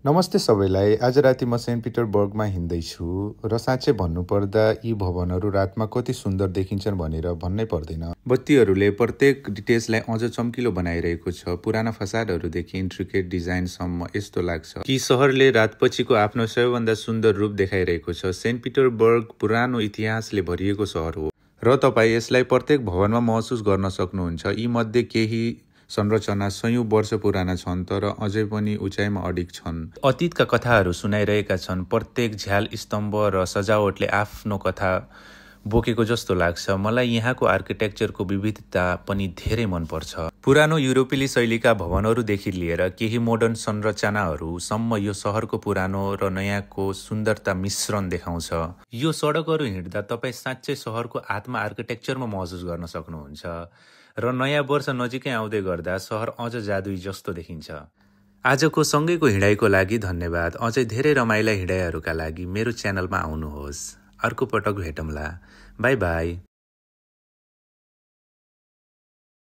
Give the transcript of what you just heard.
नमस्ते सबैलाई। आज राति म सेन्ट पिटरबर्गमा हिँड्दैछु र साँच्चै भन्नुपर्दा यी भवनहरू रातमा कति सुन्दर देखिन्छन् भनेर भन्नै पर्दैन। बत्तीहरूले प्रत्येक डिटेल्सलाई अझ चम्किलो बनाइरहेको छ। पुराना फसाडहरूदेखि इन्ट्रिकेट डिजाइनसम्म यस्तो लाग्छ कि सहरले रातपछिको आफ्नो सबैभन्दा सुन्दर रूप देखाइरहेको छ। सेन्ट पिटरबर्ग पुरानो इतिहासले भरिएको सहर हो र तपाईँ यसलाई प्रत्येक भवनमा महसुस गर्न सक्नुहुन्छ। यी मध्ये केही संरचना सयौं वर्ष पुराना छन् तर अझै पनि उचाइमा अडिग छन्। अतीतका कथाहरू सुनाइरहेका छन्। प्रत्येक झ्याल स्तम्भ र सजावटले आफ्नो कथा बोकेको जस्तो लाग्छ। मलाई यहाँको आर्किटेक्चरको विविधता पनि धेरै मनपर्छ। पुरानो युरोपेली शैलीका भवनहरूदेखि लिएर केही मोडर्न संरचनाहरूसम्म यो सहरको पुरानो र नयाँको सुन्दरता मिश्रण देखाउँछ। यो सडकहरू हिँड्दा तपाईँ साँच्चै सहरको आत्मा आर्किटेक्चरमा महसुस गर्न सक्नुहुन्छ र नयाँ वर्ष नजिकै आउँदै गर्दा सहर अझ जादुई जस्तो देखिन्छ। आजको सँगैको हिँडाइको लागि धन्यवाद। अझै धेरै रमाइला हिँडाइहरूका लागि मेरो च्यानलमा आउनुहोस्। अर्को पटक भेटौँला। By by.